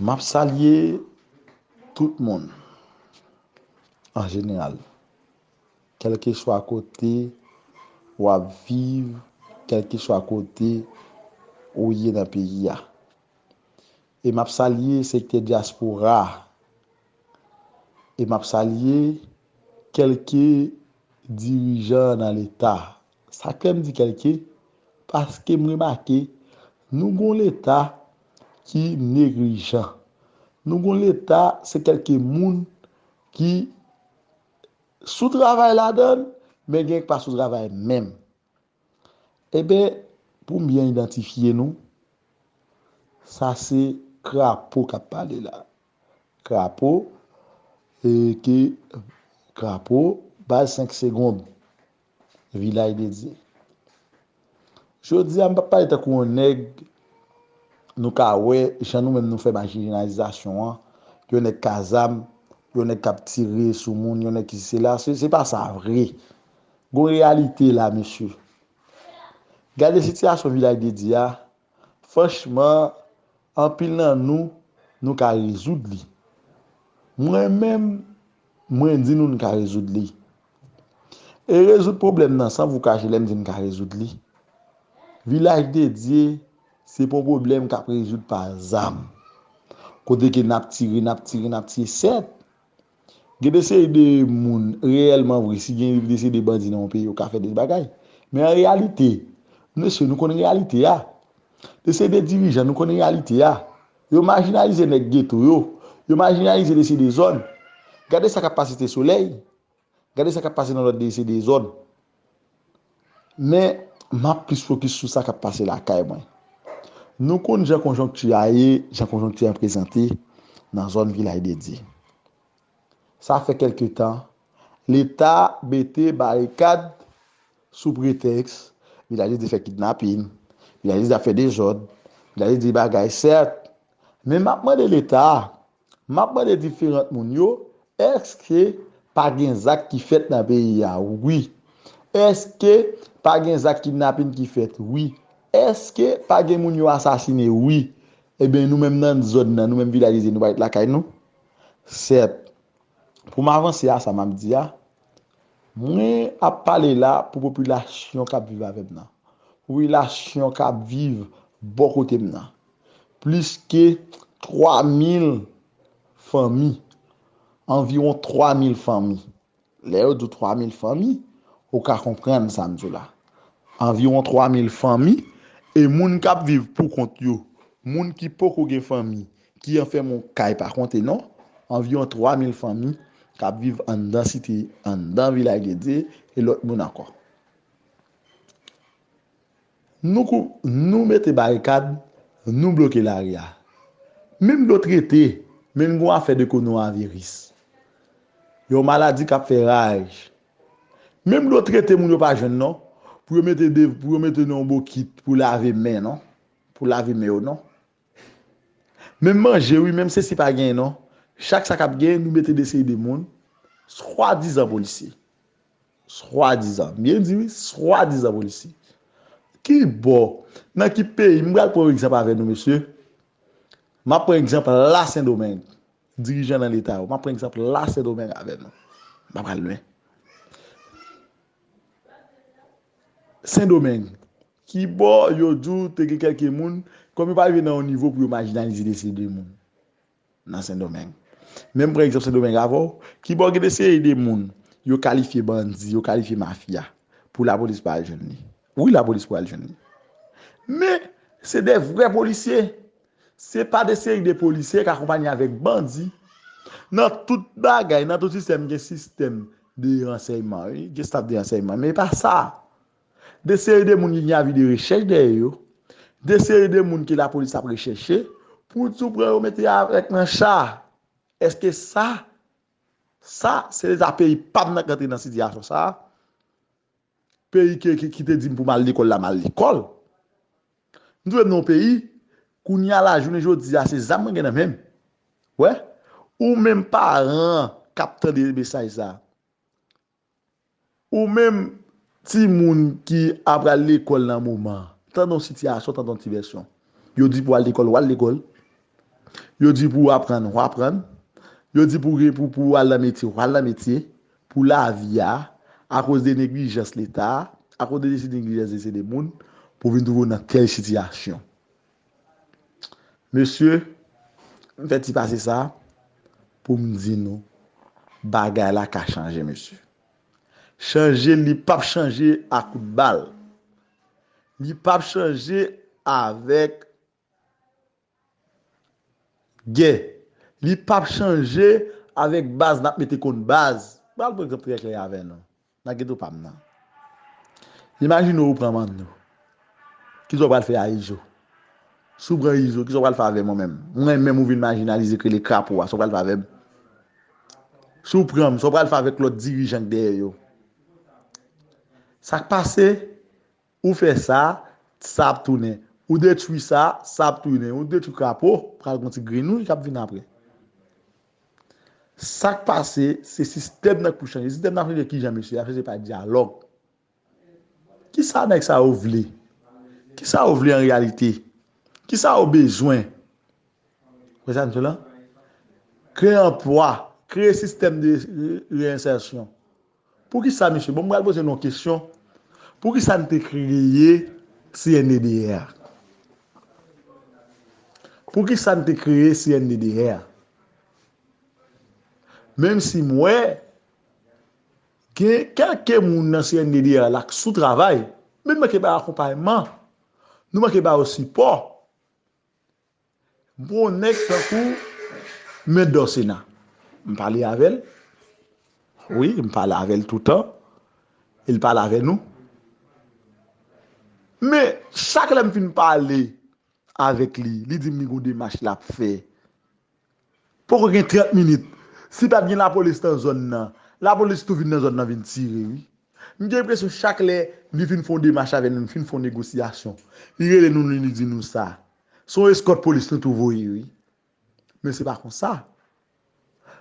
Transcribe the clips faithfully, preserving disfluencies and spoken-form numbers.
M ap salye tout moun an jeneral, kèlkeswa kote w ap viv, kèlkeswa kote ou ye nan peyi a. E m ap salye sektè dyaspora a. E m ap salye kèlke dirijan nan Leta. Sa k fè m di kèlke? Paske m remake nou gon Leta ki neglijan. Nou gon Leta, se kèlke moun ki sou travay ladan l, men gen k pa sou travay menm. Eben, pou m byen idantifye nou, sa se Krapo k ap pale la. Krapo, e ke Krapo, baz senk segonn, Vilaj de Dye. Jodi a, m p ap pale tankou yon nèg nou ka wè, jan nou menm nou fè majinalizasyon an, yon nèg ka zam, yon nèg k ap tire sou moun, yon nèg ki sela, se, se pa sa vre. Gon reyalite la, mesye. Gade sitiyasyon Vilaj de Dye a, franchman, anpil nan nou, nou ka rezoud li. Mwen menm, mwen di nou, nou ka rezoud li. E rezoud pwoblèm nan, san vou kache, lè m di n ka rezoud li. Vilaj de Dye, se pa yon pwoblèm k ap rezoud pa zam. Kote ke n ap tire, n ap tire, n ap tire, sèt. Gen de seri de moun, reyèlman vre, si gen de seri de bandi nan yon peyi, yo ka fè de bagay. Men an reyalite, mesye, nou konn reyalite a. De seri de dirijan, nou konn reyalite a. Yo majinalize nèg geto yo. Yo majinalize de seri de zòn. Gade sa k ap pase Site Solèy. Gade sa k ap pase nan lòt de seri de zòn. Men, m ap plis fokis sou sa k ap pase lakay mwen. Nou konn jan konjonkti a ye, jan konjonkti a prezante nan zòn Vilaj de Dye. Sa fè kèlke tan, Leta mete barikad sou pretèks Vilaj de Dye fè kidnapin, Vilaj de Dye ap fè dezòd, Vilaj de Dye bagay, sèt. Men m ap mande Leta a, m ap mande diferan moun yo, èske pa gen zak ki fèt nan peyi a? Wi. Èske pa gen zak kidnapin ki fèt? Wi. Èske pa gen moun yo asasine? Wi. Eben, nou menm nan zòn nan, nou menm Vilaj de Dye, nou pa ret lakay nou? Sèt. Pou m avanse a sa m ap di a, mwen ap pale la pou popilasyon k ap viv avè m nan. Popilasyon k ap viv bò kote m nan. Plis ke twa mil fanmi. Anviwon twa mil fanmi. Lè yo di w twa mil fanmi, ou ka konprann sa m di w la. Anviwon twa mil fanmi, e moun k ap viv pou kont yo, moun ki poko gen fanmi, ki anfèmen yon kay pa konte non, anviwon twa mil fanmi k ap viv anndan site, anndan Vilaj de Dye, e lòt moun ankò. Nou kou-, nou mete barikad, nou bloke lari a. Menm dlo trete, men n gon afè de kowonaviris. Yon maladi k ap fè raj. Menm dlo trete moun yo pa jwenn non, pou yo mete de, pou yo mete nan yon bokit pou lave men non, pou lave men yo non. Menm manje wi, menm sesi pa genyen non. Chak sa k ap genyen, nou mete de seri de moun, swadizan polisye. Swadizan, m byen di wi, swadizan polisye. Ki bò, nan ki peyi, m pral pran yon egzanp avè nou, mesye. M ap pran egzanp la Sendomeng. Dirijan nan Leta yo, m ap pran egzanp la Sendomeng avè nou. M pa pral lwen. Sendomeng. Ki bò yo di w te gen kèlke moun, kòm yo pa rive nan yon nivo pou yo majinalize de seri de moun nan Sendomeng. Men m pran egzanp Sendomeng avè w, ki bò gen de seri de moun, yo kalifye bandi, yo kalifye mafya, pou lapolis pa al jwenn li. Wi, lapolis pou al jwenn li. Men, se de vrè polisye. Se pa de seri de polisye k akonpanye avèk bandi. Nan tout bagay, nan tout sistèm, gen sistèm de ransèyman, wi. Gen staf de ransèyman. Men e pa sa. De seri de moun ki gen avi de rechèch dèyè yo. De seri de moun ke lapolis ap rechèche. Pou di w pran yo mete avèk nan cha. Èske sa, sa, se leta peyi pa m nan k antre nan sitiyasyon sa a? Peyi ke, ki, ki te di m pou m al lekòl la, m al lekòl. M twouve m nan yon peyi, kounye a la, jounen jodi a, se zam mwen gen nan men m. Wè? Ou menm paran k ap tande mesaj sa. Ou menm timoun ki ap pral lekòl nan moman an, tande yon sitiyasyon, tande yon ti vèsyon. Yo di pou w al lekòl, w al lekòl. Yo di pou w aprann, w aprann. Yo di pou, pou, pou w al nan metye, w al nan metye. Pou lavi a, akoz de neglijans Leta, akoz de desi neglijans desi de moun, pou vin twouve w nan tèl sitiyasyon. Mesye, m fè ti pase sa pou m di nou, bagay la ka chanje, mesye. Chanje, li p ap chanje a kout bal. Li p ap chanje avèk gè. Li p ap chanje avèk baz n ap mete kont baz. M pral pran egzanp trè klè avè nou. Nan geto pa m nan. Imajine w pran Manno. Kisa w pral fè a Izo? Si w pran Izo, kisa w pral fè avè m ou menm? Mwen menm ou vin majinalize k rele Krapo a, sa w pral fè avè m? Si w pran m, sa w pral fè avèk lòt dirijan k dèyè yo? Sa k pase? Ou fè sa, sa ap tounen. Ou detwi sa, sa ap tounen. Ou detwi Krapo, pral gon ti grenouj k ap vin apre. Sa k pase, se sistèm nan k pou chanje. Sistèm nan ap chanje kijan, mesye? Ap chanje pa dyalòg. Kisa nèg sa yo vle? Kisa yo vle an reyalite? Kisa yo bezwen? Wè sa m di w la? Kreye anplwa, kreye sistèm de re-, reyensèsyon. Poukisa, mesye? Bon, m pral poze nou yon kesyon. Poukisa n te kreye C N D D R? Poukisa n te kreye C N D D R? Menm si m wè gen kèlke moun nan C N D D R la k sou travay, men n manke ba yo akonpayman, nou manke ba yo sipò. M pran yon nèg tankou Mèt Dòsena. M pale avè l. Wi, m pale avè l toutan. E l pale avè nou. Men, chak lè m fin pale avèk li, li di m li gon demach l ap fè. Poko gen trant minit. Si pa t gen lapolis nan zòn nan, lapolis tou vin nan zòn nan vin tire, wi. M gen enpresyon chak lè li fin fè yon demach avè nou, fin fè yon negosyasyon, li rele nou, li, li di nou sa. Se yon eskòt polis nou tou voye, wi. Men se pa konsa.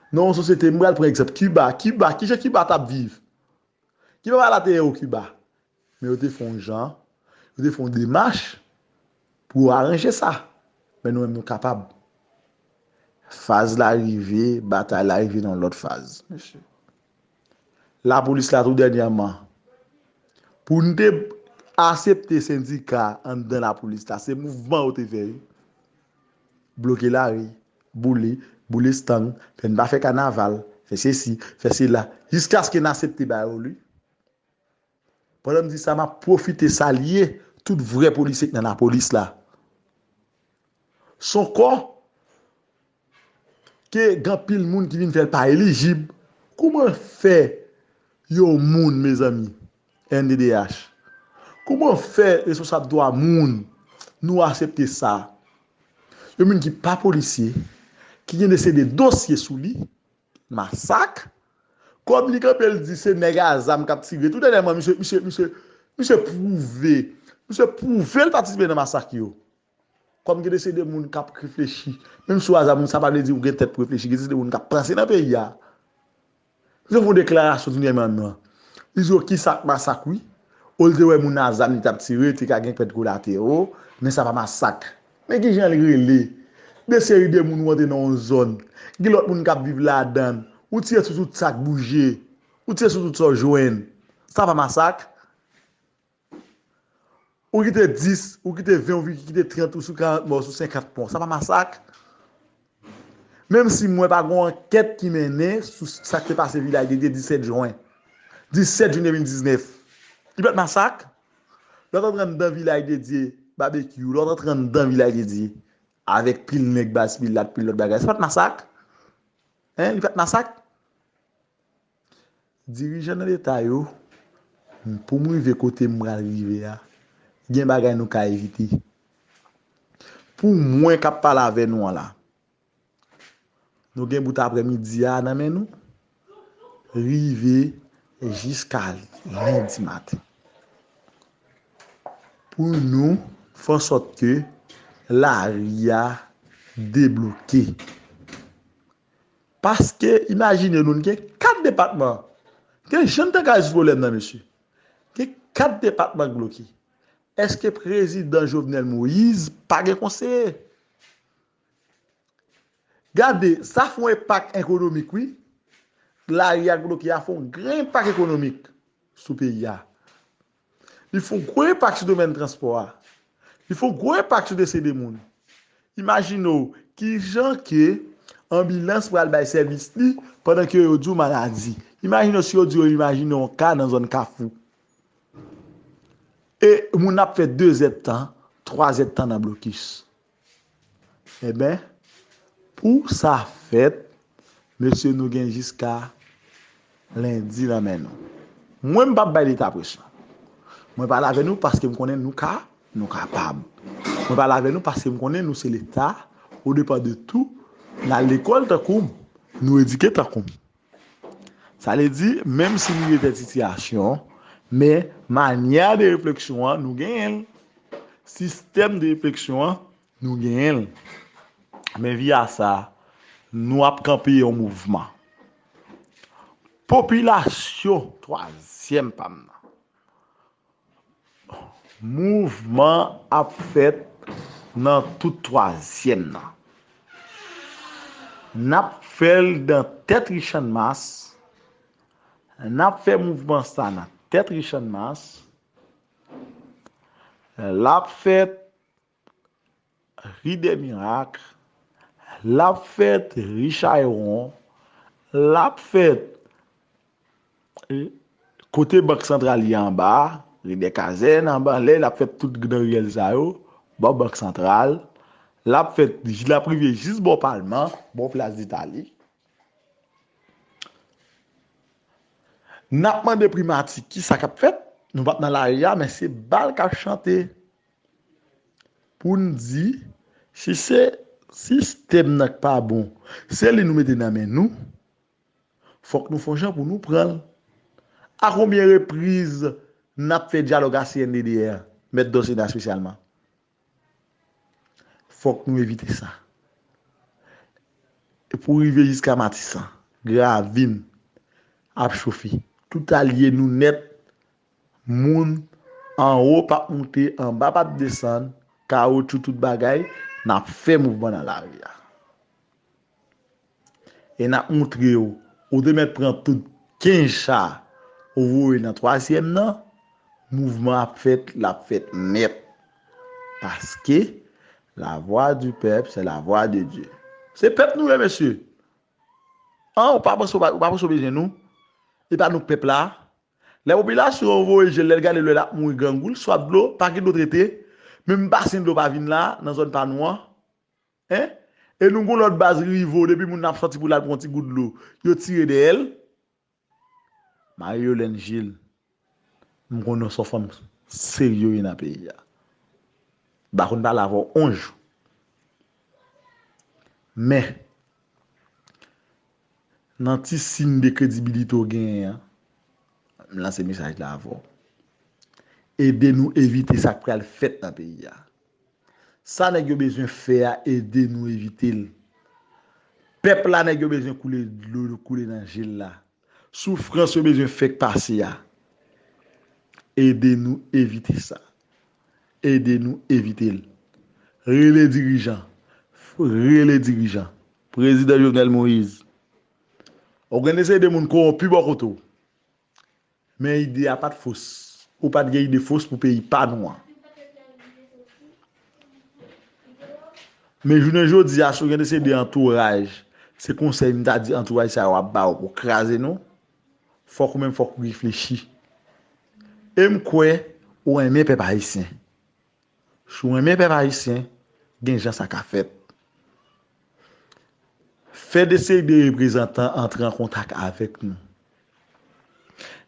Nan yon sosyete, m pral pran egzanp Kiba. Kiba, kijan Kiba t ap viv? Kiba pa la te ye o Kiba. Men yo te fè yon jan, yo te fè yon demach pou yo aranje sa. Men nou menm nou kapab. Faz la rive, batay la rive nan yon lòt faz, mesye. Lapolis la tou dènyèman, pou n te asepte sendika anndan lapolis la, se mouvman yo te fè, wi. Bloke lari, boule, boule estang, fè n pa fè kanaval, fè sesi, fè sela, jiskaske n asepte ba yo li. Pandan m di sa, m ap pwofite salye tout vrè polisye k nan lapolis la. S on kò ke gen anpil moun ki vin fè l pa elijib. Kouman fè yon moun, mezanmi, N D D H? Kouman fè responsab dwa moun nou aksepte sa? Yon moun ki pa polisye, ki gen de se de dosye sou li, masak. Kòm li kanpe, l di se nèg a zam k ap tire. Tou dènyèman, misye, misye, misye, misye pwouve, misye pwouve l patisipe nan masak yo. Kòm gen de se de moun k ap reflechi. Menm si w a zam, sa pa vle di ou gen tèt pou reflechi. Gen de se de moun k ap panse nan peyi a. Misye fè yon deklarasyon dènyèman nan. Li di yo kisa k masak, wi. Ou l te wè moun a zam li t ap tire, te ka gen pèt kolatero, men sa pa masak. Men kijan l rele? De seri de moun ou antre nan yon zòn, gen lòt moun k ap viv ladan l, ou tire sou tout sa k bouje, ou tire sou tout sa w jwenn. Sa pa masak? Ou kite dis, ou kite ven, ou kite trant, ou sou karant mò, ou sou senkant mò. Sa pa masak? Menm si mwen pa gen yon ankèt ki mennen sou sa k te pase Vilaj de Dye disèt jen, disèt jen de mil diznèf. Li pa t masak? Lè w t antre anndan Vilaj de Dye, babekyou, lè w t antre anndan Vilaj de Dye, avèk pil nèg baz, pil lat, pil lòt bagay, se pa t masak? Hein, li pa t masak? Dirijan nan Leta yo, pou m rive kote m pral rive a, gen bagay nou ka evite. Pou mwen k ap pale avè nou an la, nou gen bout aprèmidi a nan men nou, rive jiska lendi maten. Pou nou fè an sòt ke lari a debloke. Paske, imajine nou, n gen kat depatman. Gen jan n te ka rezoud pwoblèm nan, mesye. Gen kat depatman k bloke. Èske prezidan Jovenel Moïse pa gen konseye? Gade, sa fè yon enpak ekonomik, wi. Lari a k bloke a fè yon gran enpak ekonomik sou peyi a. Li fè yon gwo enpak sou domèn transpò a. Li fè yon gwo enpak sou dese de moun. Imajine w kijan ke anbilans pral bay sèvis li pandan ke yo di w maladi. Imajine w si yo di w yo imajine yon ka nan zòn Kafou. E moun ap fè de zèdtan, twa zèdtan nan blokis. Enben, pou sa fèt, mesye, nou gen jiska lendi nan men nou. Mwen, m p ap bay Leta presyon. Mwen pale avè nou paske m konnen nou ka, nou kapab. Mwen pale avè nou paske m konnen nou se Leta, ou depan de tou, n al lekòl tankou m, nou edike tankou m. Sa vle di, menm si nou gen tèt sitiyasyon, men manyè de refleksyon an, nou genyen l. Sistèm de refleksyon an, nou genyen l. Men via sa, nou ap kanpe yon mouvman. Popilasyon, twazyèm pa m nan. Mouvman ap fèt nan tout twazyèm nan. N ap fè l nan tèt Richannmas. N ap fè mouvman sa nan tèt Richannmas. L ap fèt Ri dè Mirak, l ap fèt Ri Chayewon, l ap fèt, eh, kote Bank Santral ye anba, Ri dè Kazèn, anba lè, l ap fèt tout nan riyèl sa yo, bò Bank Santral, l ap fèt, l ap rive jis bò Palman, bò Plas Ditali. N ap mande primati kisa k ap fèt, nou p ap nan lari a, men se bal k ap chante. Pou n di, si se sistèm nan k pa bon, se li nou mete nan men nou, fòk nou fè yon jan pou nou pran l. A konbyen repriz n ap fè dyalòg a C N D D R, Mèt Dòsena espesyalman? Fòk nou evite sa. E pou rive jiska Matisan, Gravin ap chofe. Tout alye nou nèt, moun anwo p ap moute, anba p ap desann, kawotchou, tout bagay, n ap fè mouvman nan lari a. E n ap montre w, ou te mèt pran tout kenz cha ou voye nan twazyèm nan, mouvman ap fèt, l ap fèt nèt. Paske, la voix du peuple, c'est la voix de Dieu. Se pèp nou ye, mesye. An, ou pa panse, ou pa, ou pa panse w bezwen nou? E pa nou k pèp la? Lè popilasyon an voye je l, lè l gade lè l ap mouri grangou, l swaf dlo, pa gen dlo trete, menm basen dlo pa vin la, nan zòn pa nou an. Hein? E nou gon lòt baz rivo, depi moun nan ap sòti pou l al pran yon ti gout dlo, yo tire dèyè l. Marie Yolène Gilles, m konnen w se yon fanm serye w ye nan peyi a. M pa konn pale avè w yon jou. Men, nan ti siy de kredibilite w genyen an, m lanse mesaj la avè w. Ede nou evite sa k pral fèt nan peyi a. Sa nèg yo bezwen fè a, ede nou evite l. Pèp la, nèg yo bezwen koule dlo, koule nan je l la. Soufrans yo bezwen fèk pase a. Ede nou evite sa. Ede nou evite l. Rele dirijan. Rele dirijan. Prezidan Jovenel Moïse. Ou gen de seri de moun kowonpi bò kote w. Men ide a pa t fos. Ou pa t gen ide fos pou peyi pa nou an. Men jounen jodi a, si w gen de seri de antouraj, se konsèy m ta di antouraj sa yo ap ba w pou kraze nou, fòk ou menm fòk ou reflechi. E m kwè ou renmen pèp ayisyen. Si w renmen pèp ayisyen, gen jan sa ka fèt. Fè de seri de reprezantan antre an kontak avèk nou.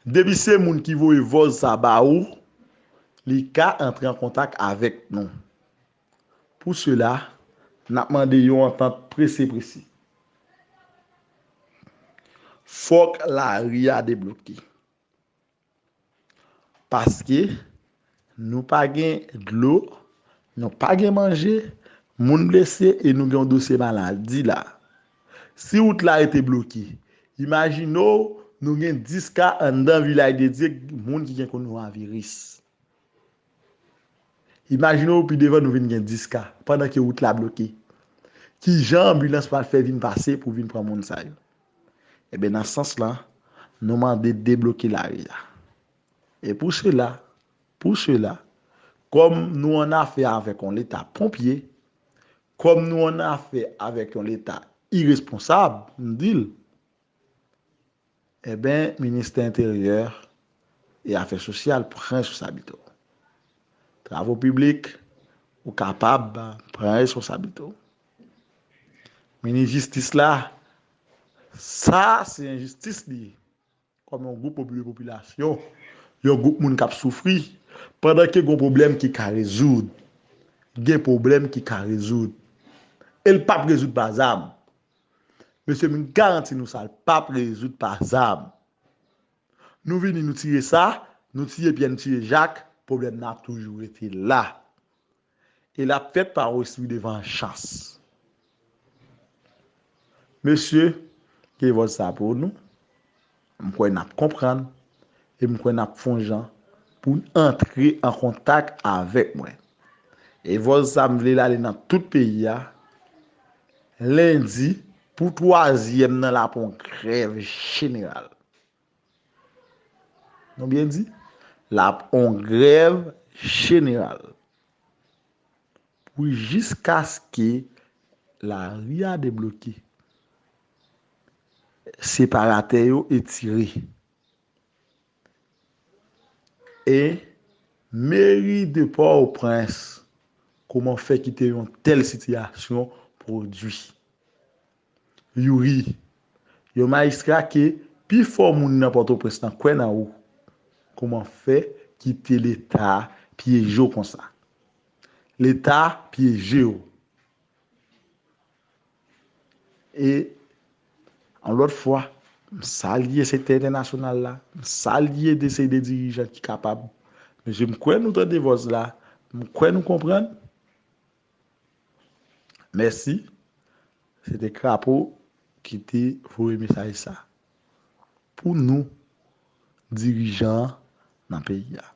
Depi se moun ki voye vòz sa ba ou, li ka antre an kontak avèk nou. Pou sela, n ap mande yon antant prese prese. Fòk lari a debloke. Paske nou pa gen dlo, nou pa gen manje, moun blese e nou gen yon dosye maladi la. Si wout la rete bloke, imajine w, nou gen dis ka anndan Vilaj de Dye, moun ki gen kowonaviris. Imajine w pi devan nou vin gen dis ka, pandan ke wout la bloke. Kijan anbilans pral fè vin pase pou vin pran moun sa yo? Ebyen, nan sans lan, nou mande debloke lari a. E pou sela, pou sela, kòm nou annafè avèk yon leta ponpye, kòm nou annafè avèk yon leta iresponsab, m di l, ebyen, Ministè Enteryè e Afè Sosyal pran responsablite w. Travo piblik, ou kapab pran responsablite w. Minis jistis la, sa se enjistis li ye. Kòm yon gwoup popi-, de popilasyon, yon gwoup moun k ap soufri, pandan ke gen pwoblèm ki ka rezoud, gen pwoblèm ki ka rezoud. E l p ap rezoud pa zam. Mesye, m garanti nou sa, l p ap rezoud pa zam. Nou vini, nou tiye sa, nou tiye Pyè, nou tiye Jak, pwoblèm nan ap toujou rete la. E l ap fèt pa yon espri de vanjans. Mesye, ke vòz sa pou nou. M kwè n ap konprann, e m kwè n ap fè yon jan pou n antre an kontak avèk mwen. E vòz sa m vle l ale nan tout peyi a. Lendi, pou twazyèm nan, l ap yon grèv jeneral. Nou byen di? L ap yon grèv jeneral. Pou jiskaske lari a debloke, separatè yo etire. E meri de Pòtoprens, kòman fè kite yon tèl sitiyasyon pwodui? Youri, yon majistra ke pifò moun nan Pòtoprens lan kwè nan ou, kòman fè kite Leta pyeje w konsa? Leta pyeje w. E yon lòt fwa, m salye sektè entènasyonal la, m salye de seri de dirijan ki kapab. Mesye, m kwè nou tande vòz la, m kwè nou konprann. Mèsi. Se te Krapo ki te voye mesaj sa. Pou nou, dirijan nan peyi a.